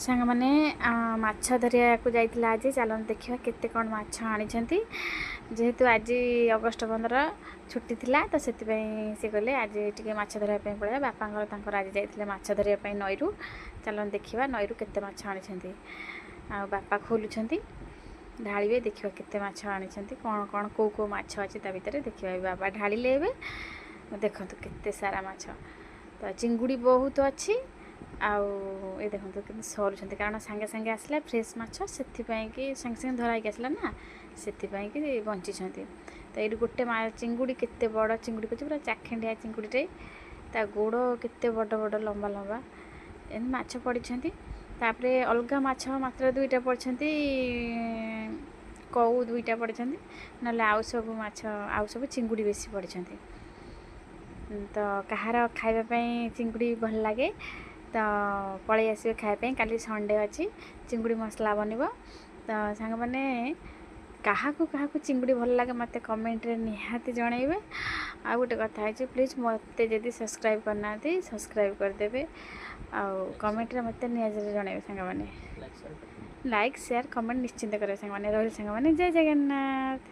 ସାଙ୍ଗମାନେ, ମାଛ ଧରିବାକୁ ଯାଇଥିଲା ଆଜି। ଚାଲନ୍ତୁ ଦେଖିବା କେତେ କ'ଣ ମାଛ ଆଣିଛନ୍ତି। ଯେହେତୁ ଆଜି ଅଗଷ୍ଟ 15 ଛୁଟି ଥିଲା, ତ ସେଥିପାଇଁ ସେ କହିଲେ ଆଜି ଟିକେ ମାଛ ଧରିବା ପାଇଁ ପଳେଇବା। ବାପାଙ୍କର ତାଙ୍କର ଆଜି ଯାଇଥିଲେ ମାଛ ଧରିବା ପାଇଁ ନଈରୁ। ଚାଲନ୍ତୁ ଦେଖିବା ନଈରୁ କେତେ ମାଛ ଆଣିଛନ୍ତି। ଆଉ ବାପା ଖୋଲୁଛନ୍ତି, ଢାଳିବେ। ଦେଖିବା କେତେ ମାଛ ଆଣିଛନ୍ତି, କ'ଣ କ'ଣ, କେଉଁ କେଉଁ ମାଛ ଅଛି ତା ଭିତରେ ଦେଖିବା। ବାବା ଢାଳିଲେ ଏବେ। ଦେଖନ୍ତୁ କେତେ ସାରା ମାଛ। ତ ଚିଙ୍ଗୁଡ଼ି ବହୁତ ଅଛି। ଆଉ ଏ ଦେଖନ୍ତୁ କେମିତି ସରୁଛନ୍ତି, କାରଣ ସାଙ୍ଗେ ସାଙ୍ଗେ ଆସିଲା ଫ୍ରେଶ୍ ମାଛ, ସେଥିପାଇଁ କି ସାଙ୍ଗେ ସାଙ୍ଗେ ଧରା ହେଇକି ଆସିଲା ନା, ସେଥିପାଇଁ କି ବଞ୍ଚିଛନ୍ତି। ତ ଏଇଠି ଗୋଟେ ଚିଙ୍ଗୁଡ଼ି, କେତେ ବଡ଼ ଚିଙ୍ଗୁଡ଼ି ପଡ଼ିଛି, ପୁରା ଚାଖେଣ୍ଡିଆ ଚିଙ୍ଗୁଡ଼ିଟେ। ତା ଗୋଡ଼ କେତେ ବଡ଼ ବଡ଼, ଲମ୍ବା ଲମ୍ବା। ଏମିତି ମାଛ ପଡ଼ିଛନ୍ତି। ତାପରେ ଅଲଗା ମାଛ ମାତ୍ର 2ଟା ପଡ଼ିଛନ୍ତି, କଉ 2ଟା ପଡ଼ିଛନ୍ତି, ନହେଲେ ଆଉ ସବୁ ମାଛ, ଆଉ ସବୁ ଚିଙ୍ଗୁଡ଼ି ବେଶୀ ପଡ଼ିଛନ୍ତି। ତ କାହାର ଖାଇବା ପାଇଁ ଚିଙ୍ଗୁଡ଼ି ଭଲ ଲାଗେ, ତ ପଳେଇ ଆସିବେ ଖାଇବା ପାଇଁ। କାଲି ସଣ୍ଡେ ଅଛି, ଚିଙ୍ଗୁଡ଼ି ମସଲା ବନିବ। ତ ସାଙ୍ଗମାନେ, କାହାକୁ କାହାକୁ ଚିଙ୍ଗୁଡ଼ି ଭଲ ଲାଗେ, ମୋତେ କମେଣ୍ଟରେ ନିହାତି ଜଣାଇବେ। ଆଉ ଗୋଟେ କଥା ହେଇଛି, ପ୍ଲିଜ୍ ମୋତେ ଯଦି ସବସ୍କ୍ରାଇବ୍ କରିନାହାନ୍ତି, ସବସ୍କ୍ରାଇବ୍ କରିଦେବେ ଆଉ କମେଣ୍ଟରେ ମୋତେ ନିହାତି ଜଣାଇବେ। ସାଙ୍ଗମାନେ, ଲାଇକ୍, ସେୟାର, କମେଣ୍ଟ ନିଶ୍ଚିନ୍ତ କରିବେ। ସାଙ୍ଗମାନେ, ରହିଲି ସାଙ୍ଗମାନେ, ଜୟ ଜଗନ୍ନାଥ।